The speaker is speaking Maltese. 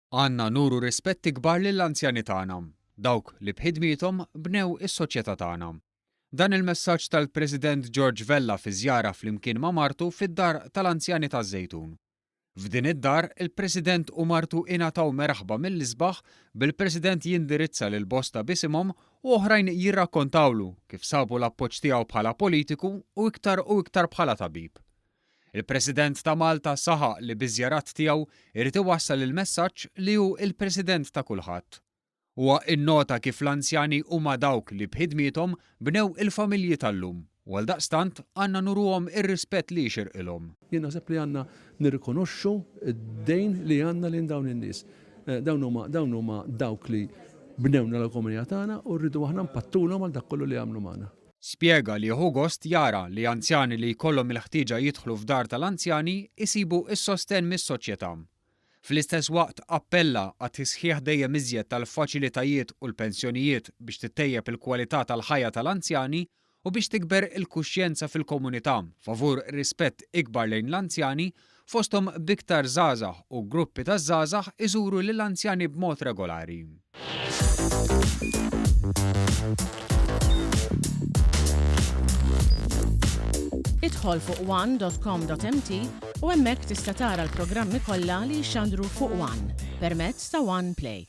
Għandna nuru rispett ikbar lill-anzjani tagħna, dawk li b'ħidmiethom bnew is-soċjetà tagħna. Dan il-messaġġ tal-President George Vella fi żjara flimkien ma' martu fid-Dar tal-Anzjani taż-Żejtun. F'din id-dar, il-President u martu ingħataw merħba mill-isbaħ bil-President jindirizza lil bosta b'isimhom u oħrajn jirrakkontawlu kif sabu l-appoġġ tiegħu bħala politiku u iktar u iktar bħala tabib. Il-President ta' Malta saħaq li biż-żjarat tiegħu irid iwassal il-messaġġ li hu l-President ta' kulħadd. Huwa innota kif l-anzjani huma dawk li b'ħidmiethom bnew il-familji tal-lum u għaldaqstant għandna nuruhom ir-rispett li jixirqilhom. Jien naħseb li għandna nirrikonoxxu d-dejn li għandna lejn dawn in-nies. Dawn huma dawn huma dawk li bnewna l-ekonomija tagħna u rridu aħna npattulhom għal dak kollu li għamlu magħna. Spjega li jieħu gost jara li anzjani li jkollhom il-ħtieġa jidħlu f'dar tal-anzjani jsibu s-sostenn mis-soċjetà. Fl-istess waqt appella għat-tisħiħ dejjem iżjed tal-faċilitajiet u l-pensjonijiet biex tittejjeb il-kwalità tal-ħajja tal-anzjani u biex tikber il-kuxjenza fil-komunità favur rispett ikbar lejn l-anzjani fosthom b'iktar żgħażagħ u gruppi ta' żgħażagħ iżuru lill-anzjani b'mod regolari. Idħol fuq one.com.mt u hemmhekk tista' tara l-programmi kollha li jixxandru fuq One permezz ta' One Play.